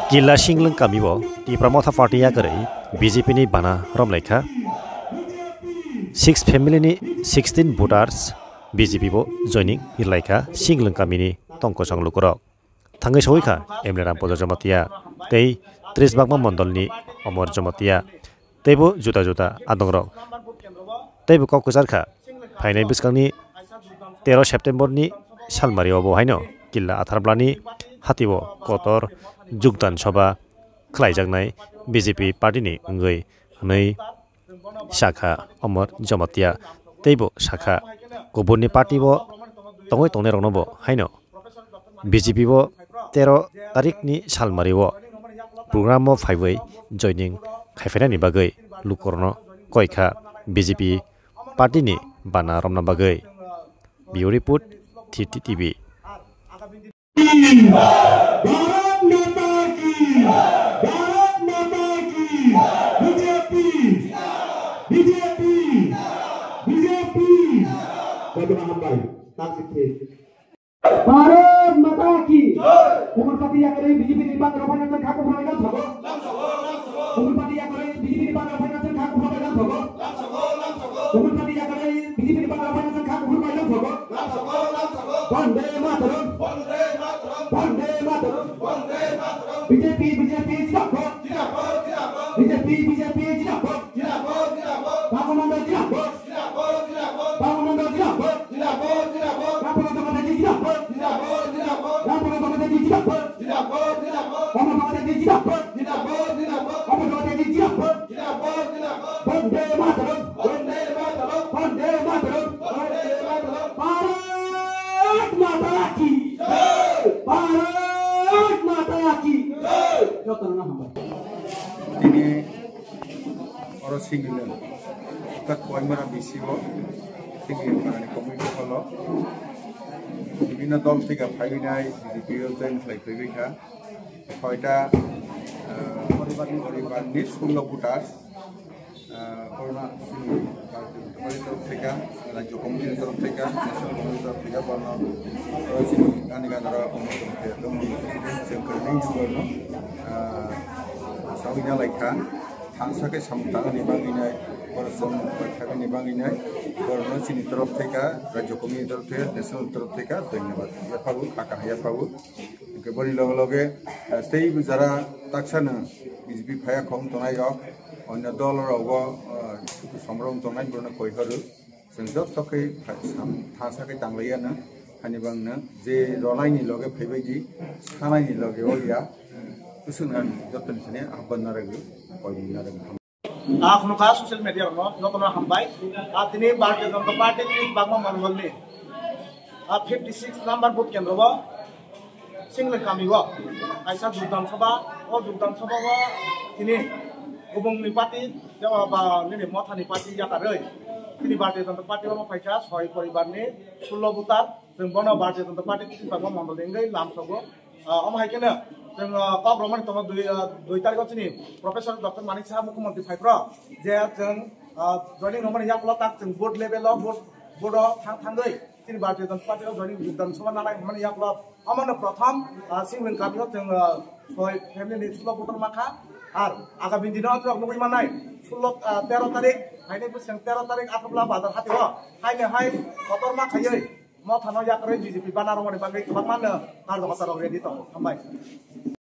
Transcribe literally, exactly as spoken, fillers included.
Killa Singlwng kamio Tipra Motha Party yakarwi B J P ni bana romlaikha. Six family ni sixteen voters B J P bo joining hirlaikha Singlwng kamini tongkosong lukurok. Thangwi sogwikha M L A Rampada Jamatia tei Tris Bagma Mondolni Omor Jamatia teibo juda juda adongrok. Teibo kok kwcharkha phainai bwskangni tero September ni salmario bo haino Killa Atharblani hatio kotor jukdan soba khlaijaknai B J P party ni wngwi hwnwi sakha Omor Jamatia teibo sakha kubunni party bo tongwi tongnairokno bo haino B J P bo tero tarik ni salmario program o phaiwi joining khaiphainani bagwi lukurokno koikha B J P party ni bana romna bagwi. Bureau Report, T T T V. Bharat माता की, भारत माता की, B J P, B J P, B J P. Kau tu paham baik, tak sikit. Bharat Mata ki. Umurpati yakarwi B J P ni bana rok phaina thang kha, kuphur bai lam sogo. Umurpati yakarwi B J P ni bana rok phaina thang kha, kuphur bai lam sogo. Umurpati yakarwi B J P ni bana rok phaina thang kha, kuphur bai lam sogo. Bande Mataram. Bande Mataram. B J P, B J P, jindabad. B J P, B J P, jindabad. Bhagwan Nanda jindabad. Bhagwan Nanda jindabad. Rampada Jamatia jindabad. Rampada Jamatia jindabad. Omor Jamatia jindabad. Omor Jamatia jindabad. Bande Mataram. Bande Mataram. Bande Mataram. Bharat Mata ki. Bharat Mata ki. Jotono hambai. Tini oro Singlwng, ta Koimara B C o, Singlwng parani community hall o, bibhinno dol thwika phaiwi nai B J P o join khlai phaiwi kha. Soita, ah, poribarni, poribarni sullo voter, ah, oro no chini party ni torof thwika, Rajya Committee ni torof thwika, National Committee ni torof thwika, bono, oro chini ani gana ro omo tong khe, omo tong khe, chwng kwrwini borno, ah, sawi na lai kha. Thangsa khe samung tangani bagwi nai, borok samung tangani bagwi nai, borokno chini torof thwika, Rajya Committee ni torof thwika, National ni torof thwika, dhonyabad. Yaphago, kha kaham yaphago. Hwnkhe boni loge loge, eh, teibo jara taksano B J P phaiya khong tongnai rok, onyo dol rogo, eh, suku somrong tongnai borokno koi horo. Chwng joto khe pha-, sam-, thangsa khe tanglaiya no, hani bangno je ronaini loge phaibai di, sanaini loge o ya, kusung ang jotoni thani ahban narwgwi, koimung narwgwi. Ah, khunukha social media rokno jotono hambai. Ah, tini Bharatiya Janata Party ni bagma mandal ni, ah, fifty six number booth kendro o, Singlwng kami o kaisa jugdan sabha, o jugdan sabha o tini kubungni party, ba nini mothani party yakarwi tini Bharatiya Janata Party o phaikha soi poribar ni sullo voter, chwng bono Bharatiya Janata Party ni bagma mandal ni wngwi lamsogo. Ah, omo hai kheno chwng, ah, kok romani tongo dui, ah, dui tarikh o chini Professor Doctor Manik Saha Mukhyamantri phai phro je chwng, ah, joining romani yakulo tak chwng board level o board, board o thang thangwi chini Bharatiya Janata Party o joining jugdan sabha nanai hwnmani yakulo omono prothom, ah, Singlwng kami o chwng, ah, soi family ni sullo voter mankha. Ar agami dino chwng nugwi mannai sullo, ah, tero tarikh, haini bwswng tero tarikh Athabla bazar hati o haino hai kotorma khaiwi mothano yakarwi B J P bana romani bagwi kwbangma no karjakatarok ready tongo. Hambai.